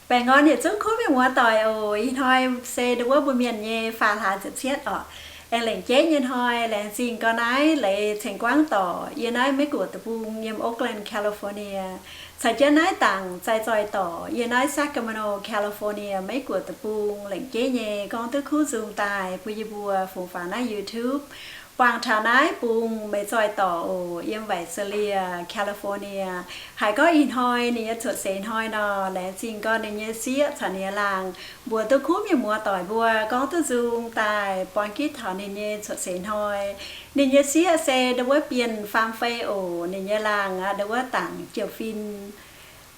Baengh orn yietc zungv kuv mienh muoz doic oc. Ih hnoi se ndon wuov mbuo mienh nyei faam hlaax ziepc cietv orqc. Aengx lengc jeiv nyei hnoi, laengz zingh gau naaiv leiz Ceng Guangv dorc yiem naaiv Meiv Guoqv deic-bung, yiem Oakland, California, caux jienv naaiv dangc Zai Zoih dorc yiem naaiv Sacramento, California, Meiv Guoqv deic-bung. Lengc jeiv nyei gorngv duqv kuv nzung daaih bun yie mbuo fungx faaux naaiv YouTube. Buangh taux naaiv bung Meiv Zoih dorc oc, yiem Visalia, California. Haiz gorngv ih hnoi ninh nyei cuotv seix hnoi nor, laengz zingh gau ninh nyei sieqv caux ninh nyei laangh mbuox duqv kuv mienh muoz doic mbuo gorngv duqv nzung daaih buang gitv taux ninh nyei cuotv seix hnoi. Ninh nyei sieqv se ndon wuov Bienh Faam Fei oc. Ninh nyei laangh aqv, ndon wuov Dangc Jiou Fin,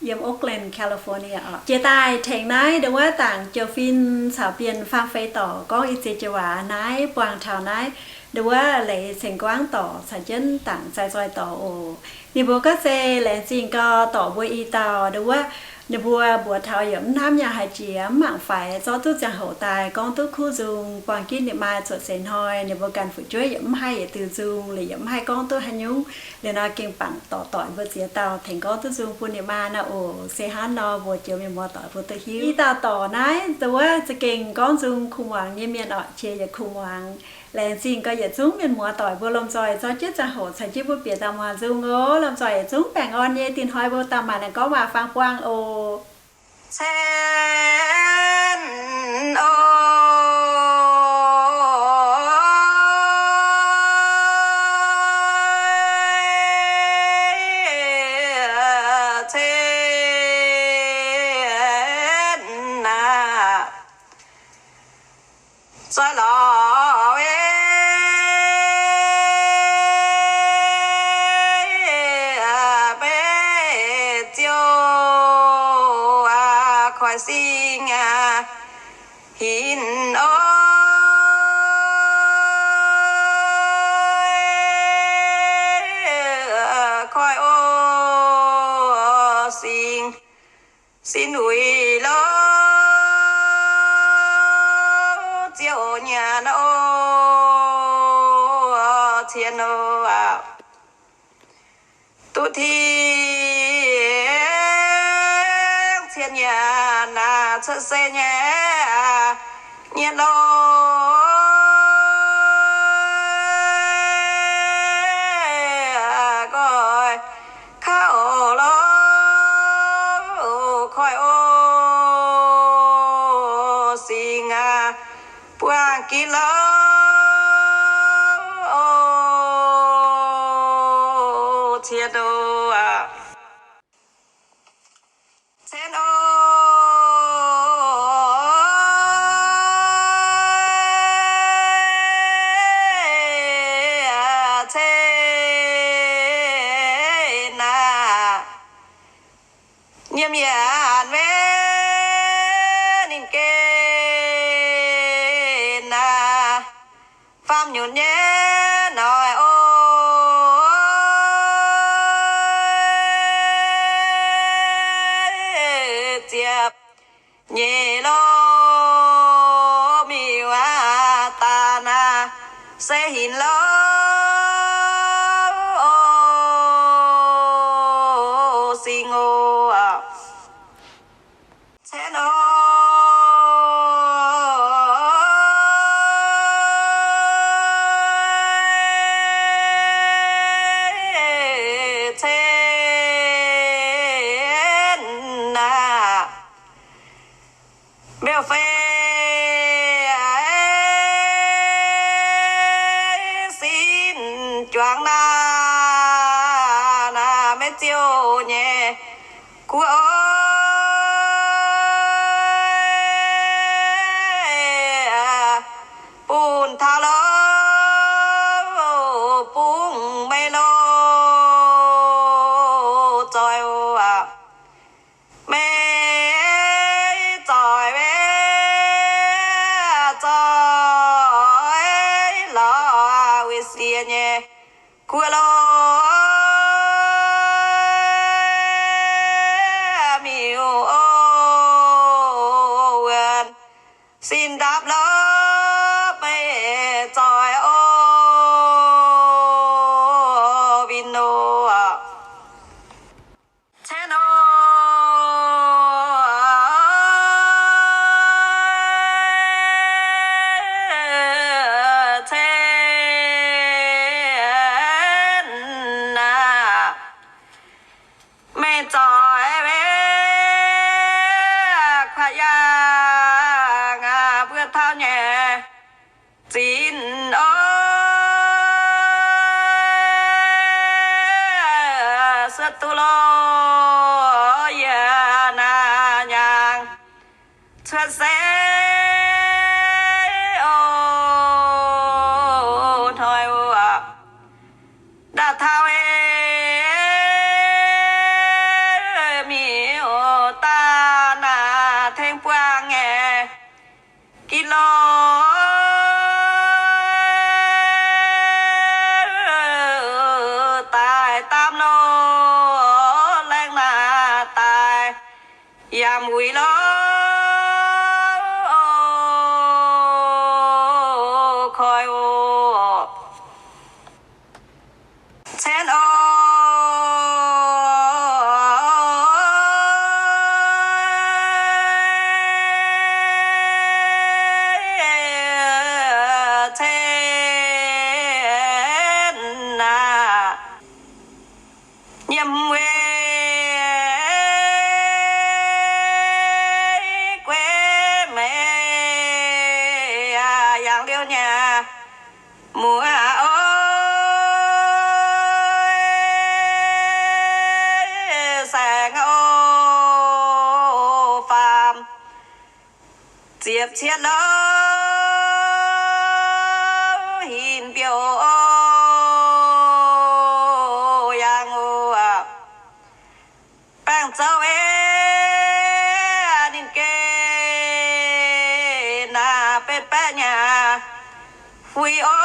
yiem Oakland, California orqc. Jiex daaih tengx naaiv ndon wuov Dangc Jiou Fin caux Bienh Faam Fei dorc gorngv i ziex joux waac naaiv buangh taux naaiv ndon wuov leiz Ceng Guangv dorc caux jienv dangc Zai Zoih dorc oc. Ninh mbuo gorngv se laengz zingh gau dorc mbuo i dauh ndon wuov, ninh mbuo mbuox taux yaac mv hnamv nyaah haaix jiex, mv mangc faix, zorqv duqv ziangh hoc daaih gorngv duqv kuv nzung. Buangh gitv ninh maa cuotv seix hnoi, ninh mbuo ganh fu'jueiv yaac mv haih yietc diuh nzung, liuz yaac mv haih gorngv duqv haaix nyungc. Liuz nor gengh bangc dorc doic mbuo ziex dauh tengx gorngv duqv nzung bun ninh maa naaiv oc. Se hnangv nor mbuox joux mienh muoz doic mbuo duqv hiuv, i dauh dorc naaiv ndon wuov za'gengh gorngv nzung kuh muangx nyei mienh orqc, qiex yietc kuh muangx. Laengz zingh gau yietc zungv mienh muoz doic mbuo lomh nzoih zorqv jienv ziangh hoc caux jienv mbuo bieqc daaih muangx nzung oc. Lomh nzoih yietc zungv baengh orn nyei, dinh hnoi mbuo daaih maaic naaic gorngv waac-fangx buangh oc. Cen oc, cen aac, zoih lorz ei, meiv ziouc koiv sing hinc oc, koiv oc sing. Sin uix lorz ziouc nyanc oc, cien oc. Duqv tengx cien nyanc naaic cuotv seix nyei nyanc lorz, goix kauv lorz, koiv oc sing aac, buangh gitv lorz, cien oc, cien oc, cien aac. Nyiemc yienc maiv ninh gen aac, faam nyunc nyei noic oc, ziepc nyeic lorz miuc aac, daaih naaic se hinc lorz oc, sing oc, cien oc, cien aac. Mbiauz fei sin juangc naaic, naaic maiv ziouc nyei guoqv oc, bun taux lorz bungx maiv lorz zoih oc. Maiv zoih, maiv zoih lorz weic siec nyei guoqv lorz. yangh mbuo taux nyei zinx oc. Suotv duqv lorz yie naaiv nyaangc cuotv seix oc, hnoi oc. Ndaauv taux ei miuc-daaih naaic tengx buangh nyei gitv lorz daaih daamv lorz laengz naaic daaih yaac muic lorz koi oc. Cen oc, cen aac, nyiemc weic guei meix yangh liuz nyei muoz oc, saeng oc faam ziepc cietv louh hinc biouv oc, yangh oc. Baengh zouv ei ninh geh naaic betv baeqv nyei fuix oc,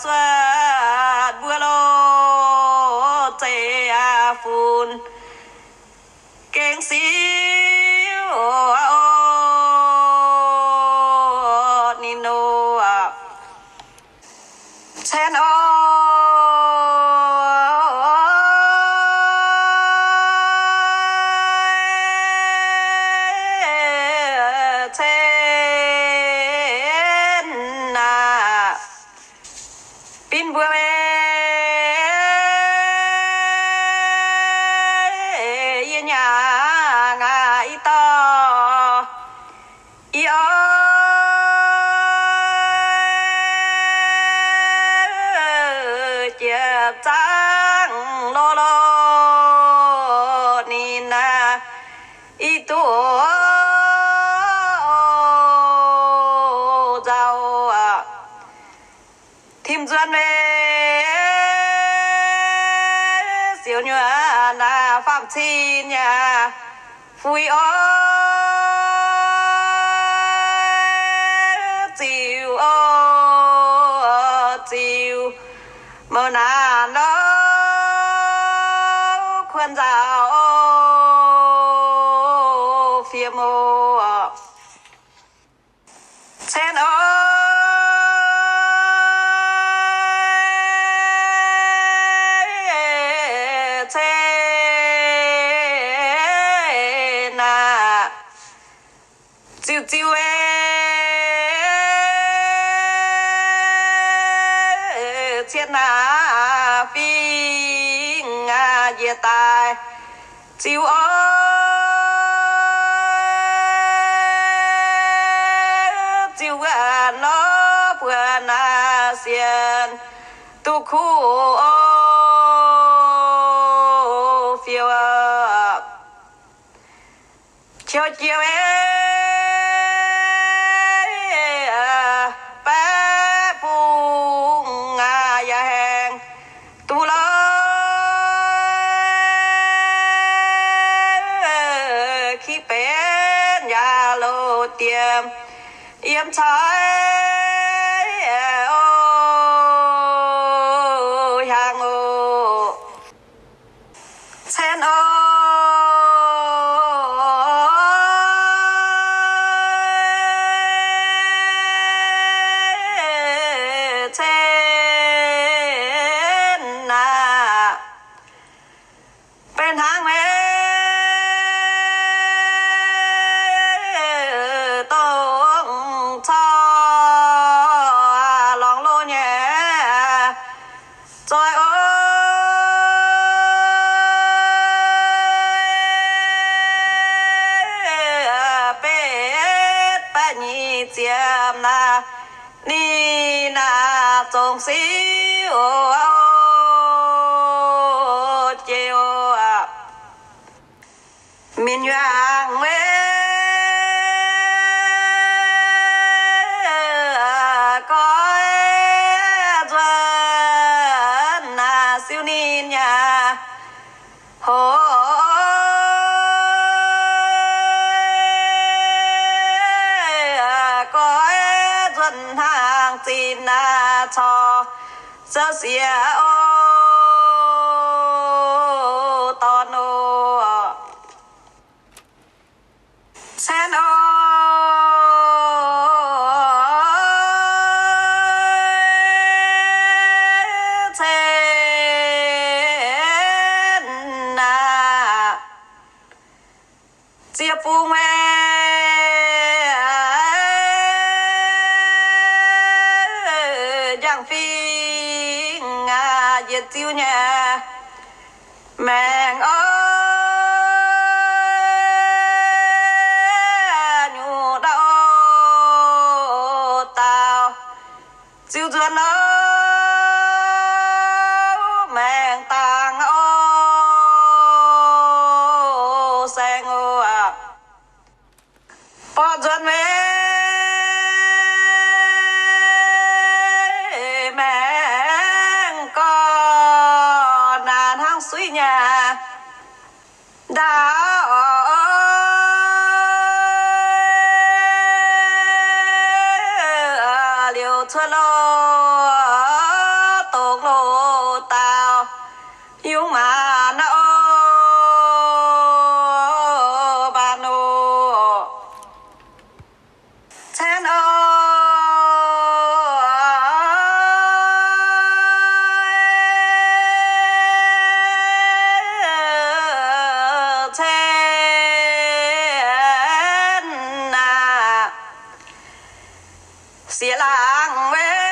suotv mbuo loz zeiv funx gengh siou oc, ninh oc. Cen oc, cen aac, bin mbuo ei yie nyaangc aac i dauh i oc, jiex zaangv lorz lorz ninh aac, i duqv nzauh aac. Tim nzuonx meix siouc nyuoqc naaic faam-cin yaac fuix oc, ziux oc, ziux mouc naanc oc, kuonx nzauh oc, fiem oc. Cen oc, cen aac, ziux ziux ei, cien naaic fingx njiec daaih ziux oc, ziux wuov nor buonc naaic sienx duqv kuv oc, fioux qiu jiu ei, baeqv bung yaac haengh duqv lorz, ki benx yaac loz diex yiem cai oc, hiaangx oc. Cen oc, cen aac, benx hnangv meix dongh corc lorngx loz nyei zoih oc. sic oc, jiex oc. Min yuangc weic goiv nzuonx naaic siou ninh nyei hoc, goiv nzuonx hnaangx zinh naaic corc sou siex oc, dorn oc. Cen oc, cen aac, ziex bung weic njang-fingx aac, yietc ziuh nyei maengc oc, nyungc ndau daauh ziux nzuonx oc, maengc dangh oc, saeng oc, borqv nzuonx weic maengc gorx naaic hnangv suiv nyei ndaauv liouc cuotv loh, dongh loh daauh yungz maanc oc, maanc oc. Cen oc, cen aac, sieqv laangz weic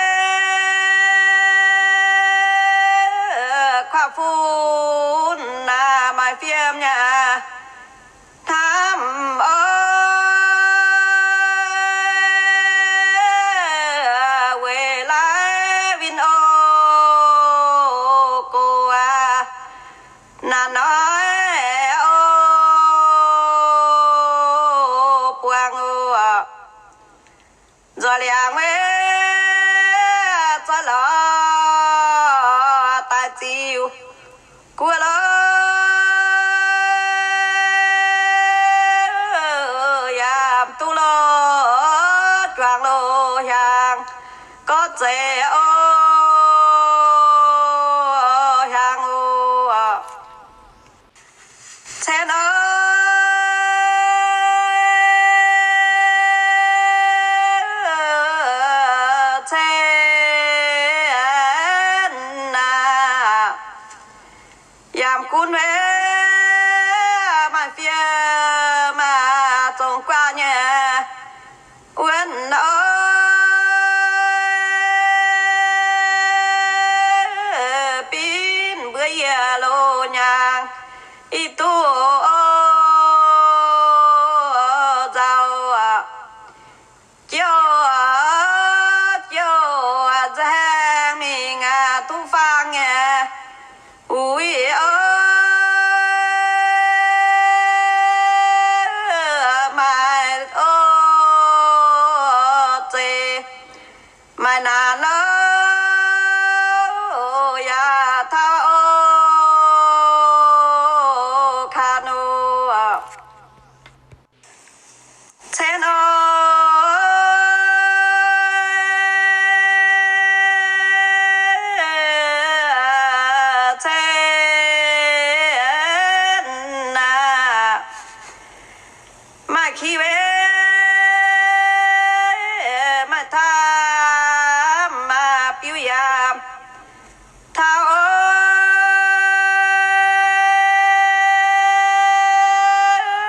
kuaaiv fun aac, maaih fiem nyei hnamv oc, weic laaix win oc, gox aac, naaic hnoi oc, buangh oc, nzoih liangx weic zoih lorz daaih ziux guoqv loh, yaac duqv loh, juangc loh hiaangx gorngv zeiz oc, hiaangx oc. Cen oc, cen aac, yaac gunv weic maaih fiem aac, zongh guaav nyei wuonv oc, binv mbuo yietc loz-hnyangx ih duqv oc, nzauh aqv. Jouh aqv, jouh aqv, nzaeng mingh aqv, duqv faang nyei uix oc, maaih oc, zeiz maaih naanc oc, yaac taux oc, kanh oc. Cen oc, cen aac, maaih ki weic maaih tamv aac, biuv yaac taux oc,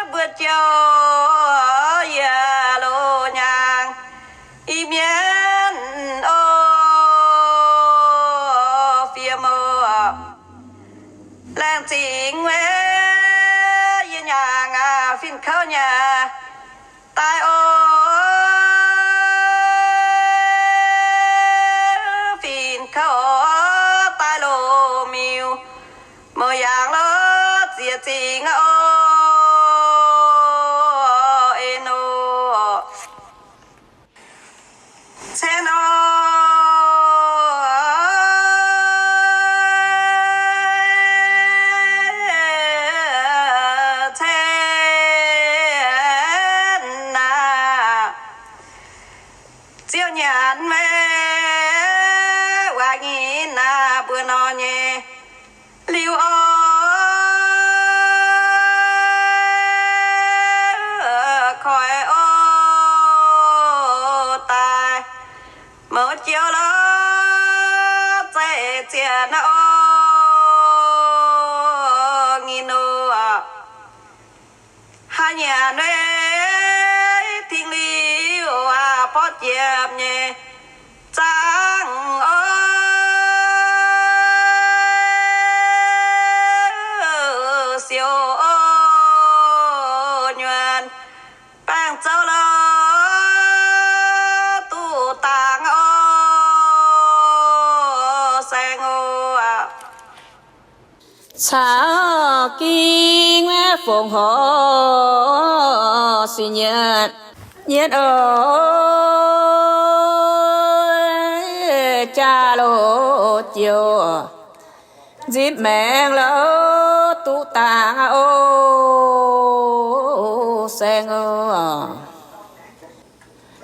mbuo jouh yietc loz-hnyangx Iu-Mienh oc, fiem oc, laengz zingh weic yie hnyangx aac, fin-kouv nyei daaih oc, fin jangx lov ziex zingx oc, ei nor. Cen oc, cen naaic, ziouc nyanc meih waac nyei naaic mbuo nor nyei liuz oc, koiv oc daaih mouz joux lov zeiv ziex naaiv oc, nyic nor. Haaix nyanc meih tingx liuz aac, porv jiepv nyei zaangv oc, siouc oc nyuonh, baengh zouv lov duqv dangx oc, saeng oc. Caux ging fongc horc sic nyietv, nyietv oc, jaax loz joux nzipc maengx lov duqv dangx oc, saeng oc.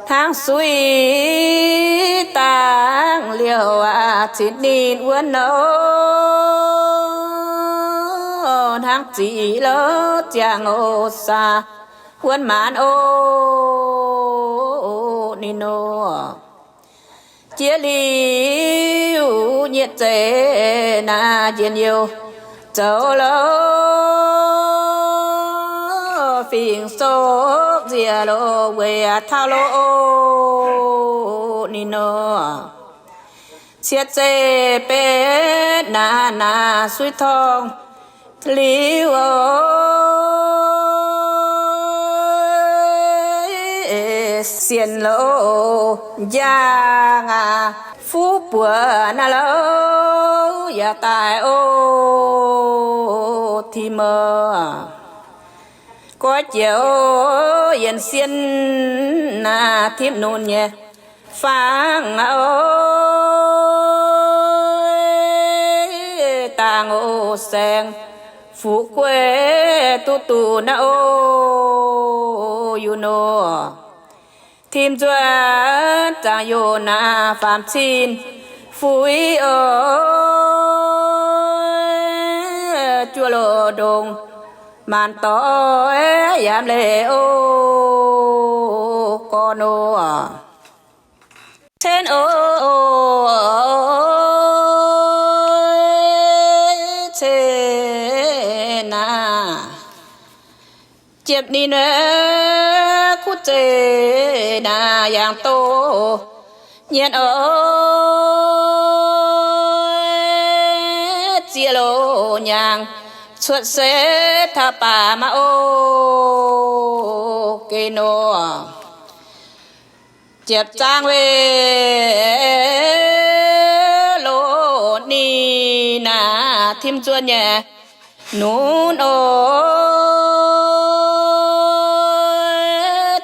Hnangv suiv dangh liouh aac, citv ninh wuonv nor, hnangv ziqc lov ziangh oc, saa wuonv maanz oc, ninh nor. Jiex liuz nyietv zeiz naaic njien-youh zoux lov fingx-sokv nziex loz weic taux loz oc, ninh nor. Cietv zeiz betv naaic naaic suiv torngv liuz oc, sienx loz njang aac, fuqv buoqc naaiv louh yaac daaih oc, tim oc. Goiv joux yienc sienh naaic timv nunc nyei fangx oc, dangh oc saeng, fuqv gueiv duqv duqv naaiv oc, yunc nor. Tim nzuonx zaangc yunc naaic faam cin fuix oc, juoz loz ndongc maanc doix yaac leiz oc, gorn oc. Cen oc, cen naaic. Jiepv ninh kuv zeiz naaic yangh doz nyienx oc, ziex loz nyaangc cuotv seix taux baac maiv oc, geh nor. Jiepv zaangv weic loz ninh naaic tim nzuonx nyei nunc oc,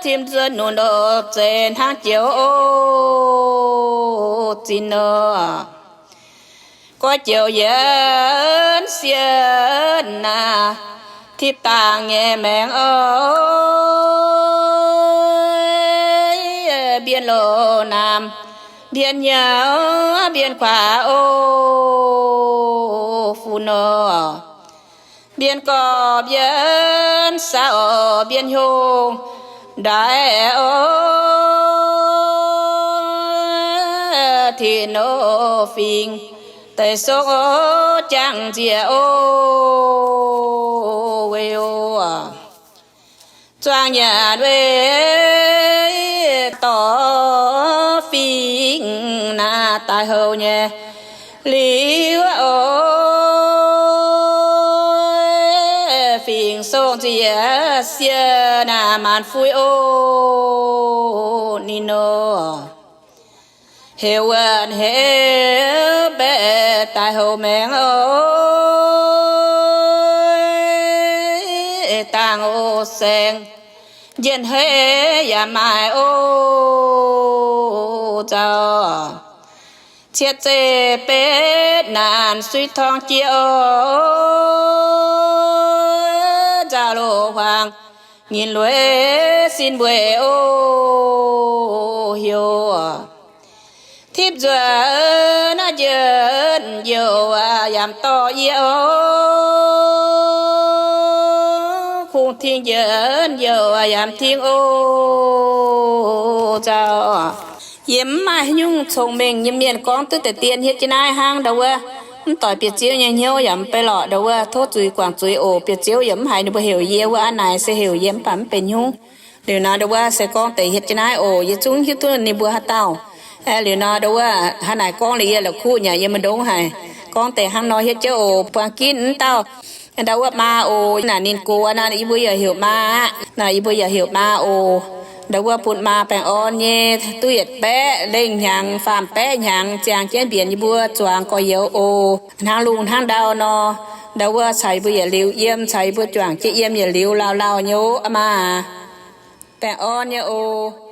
tim nzuonx nunc oc, zeiz hnangv joux oc, zinh oc. Goiv joux yienx sienh naaic, tipv dangh nyei maengx oc, mbien loz naamh, mbien nyauv, mbien kuaax oc, fun oc. Mbien gorx mbien saax oc, mbien hiuv ndaix oc, tin oc fingx deix sokv oc, jangx nziex oc, weic oc. Zuangx nyanc weic dorh fingx naaic daaih houc nyei liuz oc, fingx sokv nziex sienh naaic maanc fuix oc, ninh nor. Heuc wuonh heuc mbaeqc daaih houc maengx oc. dangh o saeng, njien-heiv yaac maaih o zaux. Cietv zeiv betv naanc suiv torngv jiex o, nzauh loz-huaang nyinc lueiz sin mbueiz o heuc. Tipv nzuonx naaiv njien-youh yaac dorh yie o, kungx ting njien-youh yaac ting o zaux. Yie mv maaih haaix nyungc cong-mengh nyei mienh gorngv duqv deix dien hietv jienv naaiv hnangv ndau wuov. Mv doix biauv-ziouv nyei hnyouv yaac mv bei lorqc ndau wuov. Tov zuiz guangc zuiz oc. Biauv-ziouv yaac mv haiz ninh mbuo heuc yie wuov, aav naaic se heuc yie mv baac mv benx hnyungv. Liuz nor ndau wuov se gorngv deix hietv jienv naaiv oc. Yie zungv hiuv duqv ninh mbuo haaix dauh. Liuz nor ndau wuov hnangv naaic gorngv liuz yie la'kuqv nyanc yie maiv ndongv haic. Gorngv deix hnangv nor hietv jienv oc. Buang ginv mv dauh ndau wuov maa oc. Naaic ninh gox nor yie mbuo yaac heuc maa aqv. Naaic yie mbuo yaac heuc maa oc. Ndau wuov bun maa baengh orn nyei, duqv yietc baeqv lengh hnyangx, faam baeqv hnyangx, ziangh jienv mbienx yie mbuo zuangx gorx-youz oc. Hnangv lungh hnangv ndau nor, ndau wuov caux yie mbuo yietc liuz yiem, caux yie mbuo juangc jienv yiem yietc liuz lauh lauh nyei oc, maa. Baengh orn nyei oc.